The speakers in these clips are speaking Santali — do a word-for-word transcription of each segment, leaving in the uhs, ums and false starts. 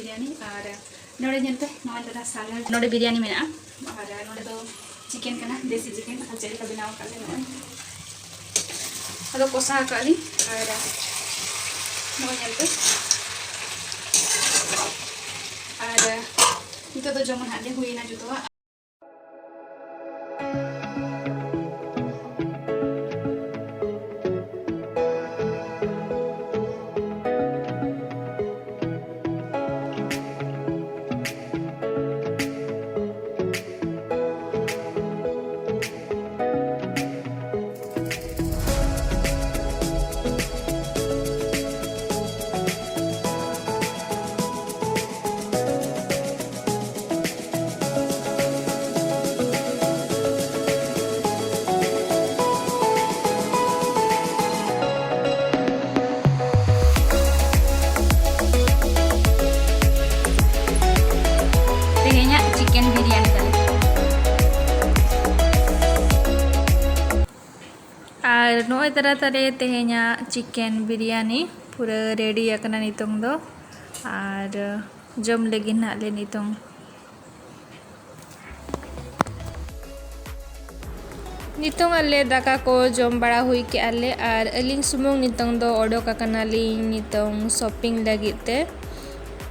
ᱵᱤᱨᱭᱟᱱᱤ᱾ ᱟᱨ ᱱᱚᱰᱮ ᱧᱮᱞ ᱯᱮ, ᱱᱚᱣᱟ ᱫᱚ ᱥᱟᱞᱟᱰ, ᱱᱚᱰᱮ ᱵᱤᱨᱭᱟᱱᱤ ᱢᱮᱱᱟᱜᱼᱟ᱾ ᱟᱨ ᱱᱚᱰᱮ ᱫᱚ ᱪᱤᱠᱮᱱ ᱠᱟᱱᱟ, ᱫᱮᱥᱤ ᱪᱤᱠᱮᱱ᱾ ᱟᱨ ᱪᱮᱫ ᱞᱮᱠᱟ ᱵᱮᱱᱟᱣ ᱟᱠᱟᱫ ᱞᱮ ᱱᱚᱜᱼᱚᱭ, ᱟᱫᱚ ᱠᱚᱥᱟᱣ ᱟᱠᱟᱫ ᱞᱤᱧ᱾ ᱟᱨ ᱱᱚᱜᱼᱚᱭ ᱧᱮᱞ ᱯᱮ, ᱟᱨ ᱱᱤᱛᱚᱜ ᱫᱚ ᱡᱚᱢ ᱱᱟᱦᱟᱜ ᱞᱮ, ᱦᱩᱭᱱᱟ ᱡᱚᱛᱚᱣᱟᱜ᱾ ᱛᱮᱦᱮᱧᱟᱜ ᱪᱤᱠᱮᱱ ᱵᱤᱨᱭᱟᱱᱤ ᱛᱟᱞᱮ᱾ ᱟᱨ ᱱᱚᱜᱼᱚᱭ ᱛᱟᱨᱟ ᱛᱟᱨᱮ ᱛᱮᱦᱮᱧᱟᱜ ᱪᱤᱠᱮᱱ ᱵᱤᱨᱭᱟᱱᱤ ᱯᱩᱨᱟᱹ ᱨᱮᱰᱤ ᱟᱠᱟᱱᱟ ᱱᱤᱛᱚᱝ ᱫᱚ᱾ ᱟᱨ ᱡᱚᱢ ᱞᱟᱹᱜᱤᱫ ᱱᱟᱦᱟᱜ ᱞᱮ ᱱᱤᱛᱚᱝ᱾ ᱱᱤᱛᱚᱝ ᱟᱞᱮ ᱫᱟᱠᱟ ᱠᱚ ᱡᱚᱢ ᱵᱟᱲᱟ ᱦᱩᱭ ᱠᱮᱜᱼᱟ ᱞᱮ, ᱟᱨ ᱟᱹᱞᱤᱧ ᱥᱩᱢᱩᱝ ᱱᱤᱛᱚᱝ ᱫᱚ ᱚᱰᱚᱠ ᱟᱠᱟᱱᱟᱞᱤᱧ ᱱᱤᱛᱚᱝ ᱥᱚᱯᱤᱝ ᱞᱟᱹᱜᱤᱫ ᱛᱮ᱾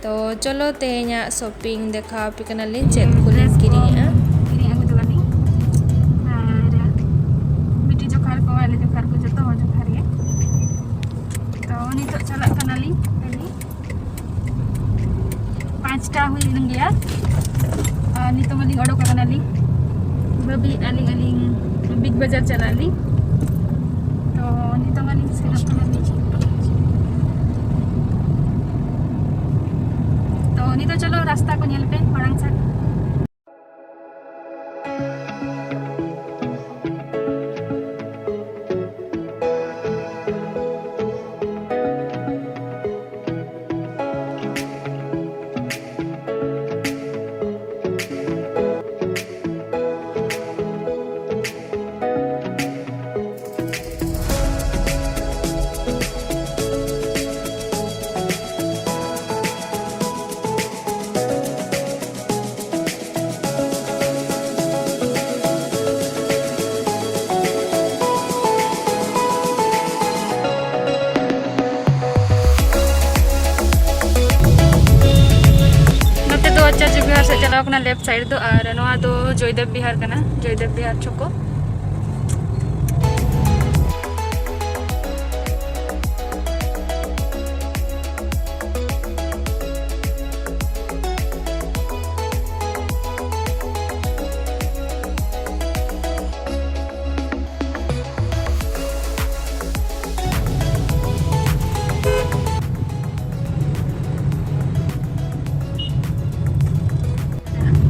ᱛᱚ ᱪᱚᱞᱚ ᱛᱮᱦᱮᱧᱟᱜ ᱥᱚᱯᱤᱝ ᱫᱮᱠᱷᱟᱣ ᱟᱯᱮ ᱠᱟᱱᱟᱞᱤᱧ, ᱪᱮᱫ ᱠᱚᱞᱤᱧ ᱠᱤᱨᱤᱧᱮᱜᱼᱟ᱾ ᱠᱤᱨᱤᱧ ᱟᱹᱜᱩ ᱠᱮᱫᱟᱞᱤᱧ, ᱟᱨ ᱵᱤᱴᱤ ᱡᱚᱠᱷᱟᱨ ᱠᱚ, ᱟᱞᱮ ᱡᱚᱠᱷᱟᱨ ᱠᱚ, ᱡᱚᱛᱚ ᱦᱚᱲ ᱡᱚᱠᱷᱟᱨ ᱜᱮ᱾ ᱛᱚ ᱱᱤᱛᱚᱜ ᱪᱟᱞᱟᱜ ᱠᱟᱱᱟᱞᱤᱧ ᱠᱟᱹᱢᱤ᱾ ᱯᱟᱸᱪᱴᱟ ᱦᱩᱭ ᱞᱮᱱ ᱜᱮᱭᱟ, ᱟᱨ ᱱᱤᱛᱚᱝ ᱢᱟᱞᱤᱧ ᱚᱰᱚᱠ ᱟᱠᱟᱱᱟᱞᱤᱧ᱾ ᱵᱷᱟᱹᱵᱤᱭᱮᱫᱼᱟ ᱞᱤᱧ ᱟᱹᱞᱤᱧ ᱵᱤᱜᱽ ᱵᱟᱡᱟᱨ ᱪᱟᱞᱟᱜ ᱟᱹᱞᱤᱧ᱾ ᱛᱚ ᱱᱤᱛᱚᱝ ᱢᱟᱞᱤᱧ ᱥᱮᱱᱚᱜ ᱠᱟᱱᱟᱞᱤᱧ᱾ ᱛᱚ ᱱᱤᱛᱚᱜ ᱪᱚᱞᱚ ᱨᱟᱥᱛᱟ ᱠᱚ ᱧᱮᱞ ᱯᱮ ᱢᱟᱲᱟᱝ ᱥᱮᱫ᱾ ᱠᱟᱱᱟ ᱞᱮᱯᱷᱴ ᱥᱟᱭᱤᱰ ᱫᱚ, ᱟᱨ ᱱᱚᱣᱟ ᱫᱚ ᱡᱚᱭᱫᱮᱵ ᱵᱤᱦᱟᱨ ᱠᱟᱱᱟ, ᱡᱚᱭᱫᱮᱵ ᱵᱤᱦᱟᱨ ᱪᱷᱚᱠᱚ᱾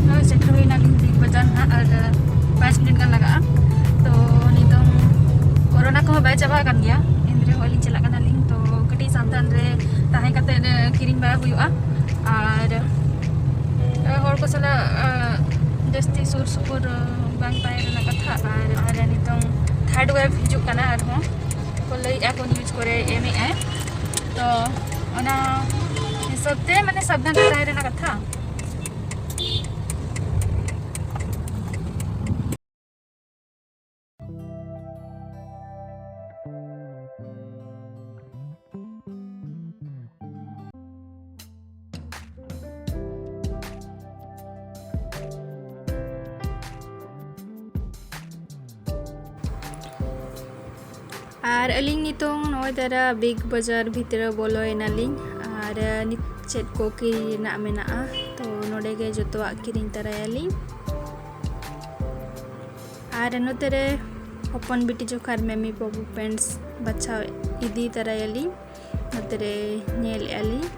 ᱱᱚᱜᱼᱚᱭ ᱥᱮᱴᱮᱨ ᱦᱩᱭᱱᱟᱞᱤᱧ ᱵᱤᱜᱽ ᱵᱟᱡᱟᱨ ᱱᱟᱦᱟᱜ, ᱟᱨ ᱯᱟᱸᱪ ᱢᱤᱱᱤᱴ ᱜᱟᱱ ᱞᱟᱜᱟᱜᱼᱟ᱾ ᱛᱚ ᱱᱤᱛᱚᱝ ᱠᱚᱨᱳᱱᱟ ᱠᱚᱦᱚᱸ ᱵᱟᱭ ᱪᱟᱵᱟ ᱟᱠᱟᱱ ᱜᱮᱭᱟ, ᱮᱱ ᱨᱮᱦᱚᱸ ᱟᱹᱞᱤᱧ ᱪᱟᱞᱟᱜ ᱠᱟᱱᱟᱞᱤᱧ᱾ ᱛᱚ ᱠᱟᱹᱴᱤᱡ ᱥᱟᱵᱫᱷᱟᱱ ᱨᱮ ᱛᱟᱦᱮᱸ ᱠᱟᱛᱮ ᱠᱤᱨᱤᱧ ᱵᱟᱲᱟ ᱦᱩᱭᱩᱜᱼᱟ, ᱟᱨ ᱦᱚᱲ ᱠᱚ ᱥᱟᱞᱟᱜ ᱡᱟᱹᱥᱛᱤ ᱥᱩᱨ ᱥᱩᱯᱩᱨ ᱵᱟᱝ ᱛᱟᱦᱮᱸ ᱨᱮᱱᱟᱜ ᱠᱟᱛᱷᱟ᱾ ᱟᱨ ᱟᱨ ᱱᱤᱛᱚᱝ ᱛᱷᱟᱨᱰ ᱣᱮᱵᱷ ᱦᱤᱡᱩᱜ ᱠᱟᱱᱟ, ᱟᱨᱦᱚᱸ ᱠᱚ ᱞᱟᱹᱭᱮᱫᱼᱟ ᱠᱚ, ᱱᱤᱭᱩᱡᱽ ᱠᱚᱨᱮ ᱮᱢᱮᱫᱼᱟᱭ᱾ ᱛᱚ ᱚᱱᱟ ᱦᱤᱥᱟᱹᱵ ᱛᱮ ᱢᱟᱱᱮ ᱥᱟᱵᱫᱷᱟᱱ ᱨᱮ ᱛᱟᱦᱮᱸ ᱨᱮᱱᱟᱜ ᱠᱟᱛᱷᱟ᱾ ᱟᱨ ᱟᱹᱞᱤᱧ ᱱᱤᱛᱚᱝ ᱱᱚᱜᱼᱚᱭ ᱫᱟᱨᱟ ᱵᱤᱜᱽ ᱵᱟᱡᱟᱨ ᱵᱷᱤᱛᱨᱤ ᱵᱚᱞᱚᱭᱮᱱᱟᱞᱤᱧ, ᱟᱨ ᱱᱤᱛ ᱪᱮᱫ ᱠᱚ ᱠᱤᱨᱤᱧ ᱨᱮᱱᱟᱜ ᱢᱮᱱᱟᱜᱼᱟ, ᱛᱚ ᱱᱚᱰᱮ ᱜᱮ ᱡᱚᱛᱚᱣᱟᱜ ᱠᱤᱨᱤᱧ ᱛᱟᱨᱟᱭᱟᱞᱤᱧ᱾ ᱟᱨ ᱱᱚᱛᱮ ᱨᱮ ᱦᱚᱯᱚᱱ ᱵᱤᱴᱤ ᱡᱚᱠᱷᱟᱨ ᱢᱮᱢᱤ ᱵᱟᱹᱵᱩ ᱯᱮᱱᱴᱥ ᱵᱟᱪᱷᱟᱣ ᱤᱫᱤ ᱛᱟᱨᱟᱭᱟᱞᱤᱧ, ᱱᱚᱛᱮ ᱨᱮ ᱧᱮᱞᱮᱫᱼᱟ ᱞᱤᱧ᱾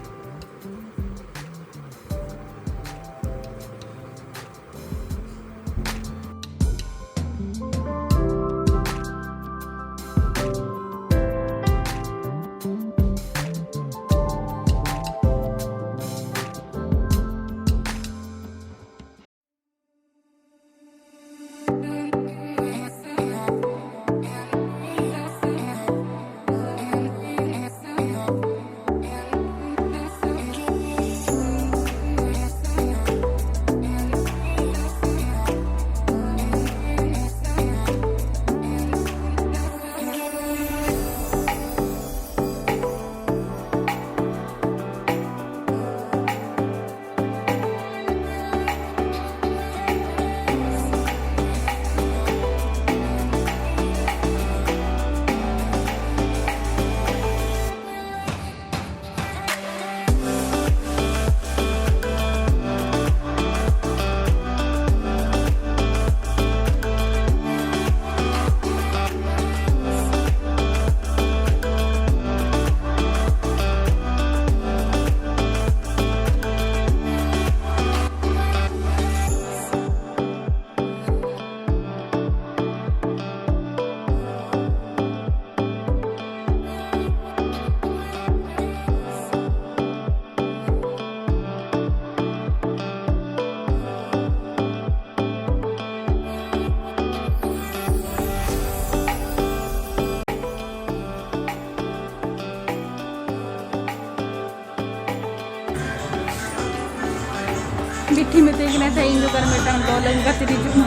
ᱢᱮᱛᱟᱹᱧ ᱠᱟᱱᱟ, "ᱛᱟᱦᱮᱸ ᱤᱧ ᱫᱚ ᱚᱠᱟᱨᱮ ᱢᱤᱫᱴᱟᱝ ᱫᱚᱞ ᱟᱹᱜᱩ ᱠᱟᱛᱮ ᱦᱤᱡᱩᱜ ᱢᱮ᱾"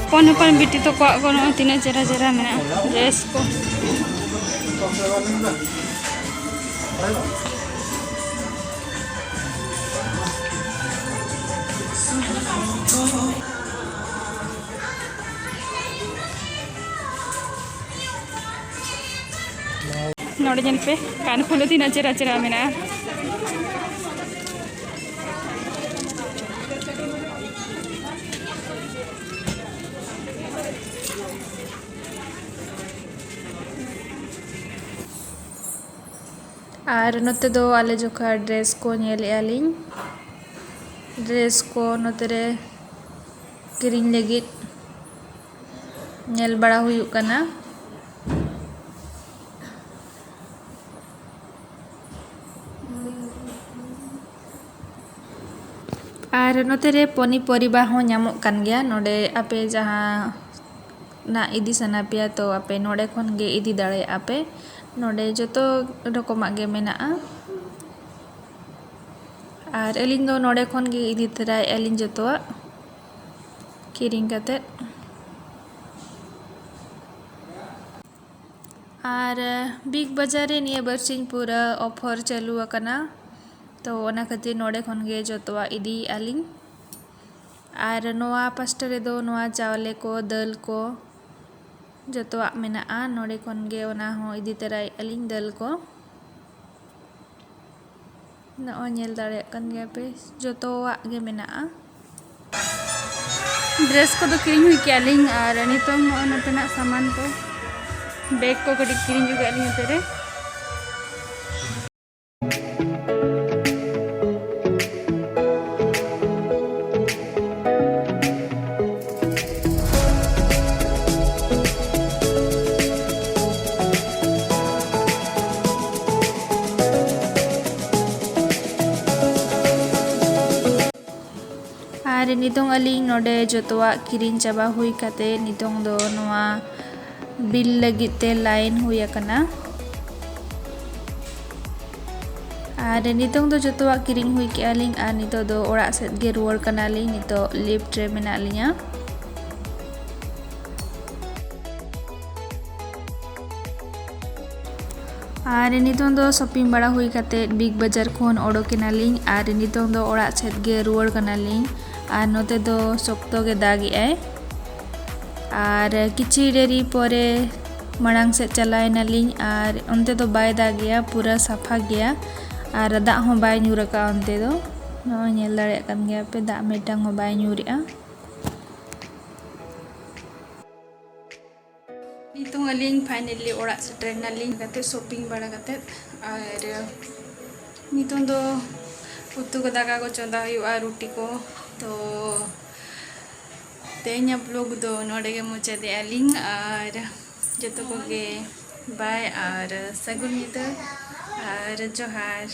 ᱦᱚᱯᱚᱱ ᱦᱚᱯᱚᱱ ᱵᱤᱴᱤ ᱛᱟᱠᱚᱣᱟᱜ ᱠᱚ ᱱᱚᱜᱼᱚᱭ ᱛᱤᱱᱟᱹᱜ ᱪᱮᱦᱨᱟ ᱪᱮᱦᱨᱟ ᱢᱮᱱᱟᱜᱼᱟ ᱰᱨᱮᱥ ᱠᱚ᱾ ᱱᱚᱰᱮ ᱧᱮᱞ ᱯᱮ, ᱠᱟᱱᱯᱷᱩᱞ ᱛᱤᱱᱟᱹᱜ ᱪᱮᱦᱨᱟ ᱪᱮᱦᱨᱟ ᱢᱮᱱᱟᱜᱼᱟ᱾ ᱟᱨ ᱱᱚᱛᱮ ᱫᱚ ᱟᱞᱮ ᱡᱚᱠᱷᱟ ᱰᱨᱮᱥ ᱠᱚ ᱧᱮᱞᱮᱜᱼᱟ ᱞᱤᱧ᱾ ᱰᱨᱮᱥ ᱠᱚ ᱱᱚᱛᱮ ᱨᱮ ᱠᱤᱨᱤᱧ ᱞᱟᱹᱜᱤᱫ ᱧᱮᱞ ᱵᱟᱲᱟ ᱦᱩᱭᱩᱜ ᱠᱟᱱᱟ᱾ ᱟᱨ ᱱᱚᱛᱮ ᱨᱮ ᱯᱚᱱᱤ ᱯᱚᱨᱤᱵᱟ ᱦᱚᱸ ᱧᱟᱢᱚᱜ ᱠᱟᱱ ᱜᱮᱭᱟ᱾ ᱱᱚᱰᱮ ᱟᱯᱮ ᱡᱟᱦᱟᱸ ᱱᱟᱜ ᱤᱫᱤ ᱥᱟᱱᱟ ᱯᱮᱭᱟ, ᱛᱚ ᱟᱯᱮ ᱱᱚᱰᱮ ᱠᱷᱚᱱ ᱜᱮ ᱤᱫᱤ ᱫᱟᱲᱮᱭᱟᱜᱼᱟ ᱯᱮ᱾ ᱱᱚᱰᱮ ᱡᱚᱛᱚ ᱨᱚᱠᱚᱢᱟᱜ ᱜᱮ ᱢᱮᱱᱟᱜᱼᱟ᱾ ᱟᱨ ᱟᱹᱞᱤᱧ ᱫᱚ ᱱᱚᱰᱮ ᱠᱷᱚᱱ ᱜᱮ ᱤᱫᱤ ᱛᱚᱨᱟᱭᱮᱫᱼᱟ ᱞᱤᱧ ᱡᱚᱛᱚᱣᱟᱜ ᱠᱤᱨᱤᱧ ᱠᱟᱛᱮᱫ᱾ ᱟᱨ ᱵᱤᱜᱽ ᱵᱟᱡᱟᱨ ᱨᱮ ᱱᱤᱭᱟᱹ ᱵᱟᱨᱥᱤᱧ ᱯᱩᱨᱟᱹ ᱚᱯᱷᱟᱨ ᱪᱟᱹᱞᱩ ᱟᱠᱟᱱᱟ, ᱛᱚ ᱚᱱᱟ ᱠᱷᱟᱹᱛᱤᱨ ᱱᱚᱰᱮ ᱠᱷᱚᱱ ᱜᱮ ᱡᱚᱛᱚᱣᱟᱜ ᱤᱫᱤᱭᱮᱫᱼᱟ ᱞᱤᱧ᱾ ᱟᱨ ᱱᱚᱣᱟ ᱯᱟᱥᱴᱟ ᱨᱮᱫᱚ ᱱᱚᱣᱟ ᱪᱟᱣᱞᱮ ᱠᱚ, ᱫᱟᱹᱞ ᱠᱚ ᱡᱚᱛᱚᱣᱟᱜ ᱢᱮᱱᱟᱜᱼᱟ᱾ ᱱᱚᱰᱮ ᱠᱷᱚᱱ ᱜᱮ ᱚᱱᱟ ᱦᱚᱸ ᱤᱫᱤ ᱛᱚᱨᱟᱭᱮᱫᱼᱟ ᱞᱤᱧ, ᱫᱟᱹᱞ ᱠᱚ᱾ ᱱᱚᱜᱼᱚᱭ ᱧᱮᱞ ᱫᱟᱲᱮᱭᱟᱜ ᱠᱟᱱ ᱜᱮᱭᱟ ᱯᱮ, ᱡᱚᱛᱚᱣᱟᱜ ᱜᱮ ᱢᱮᱱᱟᱜᱼᱟ᱾ ᱰᱨᱮᱥ ᱠᱚᱫᱚ ᱠᱤᱨᱤᱧ ᱦᱩᱭ ᱠᱮᱜᱼᱟ ᱞᱤᱧ, ᱟᱨ ᱱᱤᱛᱚᱝ ᱱᱚᱜᱼᱚᱭ ᱱᱚᱛᱮᱱᱟᱜ ᱥᱟᱢᱟᱱ ᱠᱚ, ᱵᱮᱜᱽ ᱠᱚ ᱠᱟᱹᱴᱤᱡ ᱠᱤᱨᱤᱧ ᱦᱩᱭ ᱠᱮᱜᱼᱟ ᱞᱤᱧ ᱱᱚᱛᱮ ᱨᱮ᱾ ᱟᱨ ᱱᱤᱛᱚᱝ ᱟᱹᱞᱤᱧ ᱱᱚᱰᱮ ᱡᱚᱛᱚᱣᱟᱜ ᱠᱤᱨᱤᱧ ᱪᱟᱵᱟ ᱦᱩᱭ ᱠᱟᱛᱮ ᱱᱤᱛᱚᱝ ᱫᱚ ᱱᱚᱣᱟ ᱵᱤᱞ ᱞᱟᱹᱜᱤᱫ ᱛᱮ ᱞᱟᱭᱤᱱ ᱦᱩᱭ ᱟᱠᱟᱱᱟ᱾ ᱟᱨ ᱱᱤᱛᱚᱝ ᱫᱚ ᱡᱚᱛᱚᱣᱟᱜ ᱠᱤᱨᱤᱧ ᱦᱩᱭ ᱠᱮᱜᱼᱟ ᱞᱤᱧ ᱟᱨ ᱱᱤᱛᱚᱜ ᱫᱚ ᱚᱲᱟᱜ ᱥᱮᱫ ᱜᱮ ᱨᱩᱣᱟᱹᱲ ᱠᱟᱱᱟᱞᱤᱧ᱾ ᱱᱤᱛᱚᱜ ᱞᱤᱯᱷᱴ ᱨᱮ ᱢᱮᱱᱟᱜ ᱞᱤᱧᱟ᱾ ᱟᱨ ᱱᱤᱛᱚᱝ ᱫᱚ ᱥᱚᱯᱤᱝ ᱵᱟᱲᱟ ᱦᱩᱭ ᱠᱟᱛᱮ ᱵᱤᱜᱽ ᱵᱟᱡᱟᱨ ᱠᱷᱚᱱ ᱚᱰᱚᱠ ᱮᱱᱟᱞᱤᱧ ᱟᱨ ᱱᱤᱛᱚᱝ ᱫᱚ ᱚᱲᱟᱜ ᱥᱮᱫ ᱜᱮ ᱨᱩᱣᱟᱹᱲ ᱠᱟᱱᱟᱞᱤᱧ᱾ ᱟᱨ ᱱᱚᱛᱮ ᱫᱚ ᱥᱚᱠᱛᱚ ᱜᱮ ᱫᱟᱜ ᱮᱜᱼᱟᱭ᱾ ᱟᱨ ᱠᱤᱪᱷᱤ ᱰᱮᱨᱤ ᱯᱚᱨᱮ ᱢᱟᱲᱟᱝ ᱥᱮᱫ ᱪᱟᱞᱟᱣ ᱮᱱᱟᱞᱤᱧ ᱟᱨ ᱚᱱᱛᱮ ᱫᱚ ᱵᱟᱭ ᱫᱟᱜ ᱜᱮᱭᱟ, ᱯᱩᱨᱟᱹ ᱥᱟᱯᱷᱟ ᱜᱮᱭᱟ᱾ ᱟᱨ ᱫᱟᱜ ᱦᱚᱸ ᱵᱟᱭ ᱧᱩᱨ ᱟᱠᱟᱫᱼᱟ ᱚᱱᱛᱮ ᱫᱚ᱾ ᱱᱚᱜᱼᱚᱭ ᱧᱮᱞ ᱫᱟᱲᱮᱭᱟᱜ ᱠᱟᱱ ᱜᱮᱭᱟ ᱯᱮ, ᱫᱟᱜ ᱢᱤᱫᱴᱟᱝ ᱦᱚᱸ ᱵᱟᱭ ᱧᱩᱨᱮᱜᱼᱟ᱾ ᱱᱤᱛᱚᱝ ᱟᱹᱞᱤᱧ finally ᱚᱲᱟᱜ ᱥᱮᱴᱮᱨ ᱮᱱᱟᱞᱤᱧ ᱠᱟᱛᱮ, ᱥᱚᱯᱤᱝ ᱵᱟᱲᱟ ᱠᱟᱛᱮ᱾ ᱟᱨ ᱱᱤᱛᱚᱝ ᱫᱚ ᱩᱛᱩ ᱠᱚ, ᱫᱟᱠᱟ ᱠᱚ ᱪᱚᱸᱫᱟ ᱦᱩᱭᱩᱜᱼᱟ, ᱨᱩᱴᱤ ᱠᱚ᱾ ᱛᱚ ᱛᱮᱦᱮᱧᱟᱜ vlog ᱫᱚ ᱱᱚᱰᱮ ᱜᱮ ᱢᱩᱪᱟᱹᱫᱮᱜᱼᱟ ᱞᱤᱧ᱾ ᱟᱨ ᱡᱚᱛᱚ ᱠᱚᱜᱮ bye ᱟᱨ ᱥᱟᱹᱜᱩᱱ ᱧᱤᱫᱟᱹ ᱟᱨ ᱡᱚᱦᱟᱨ᱾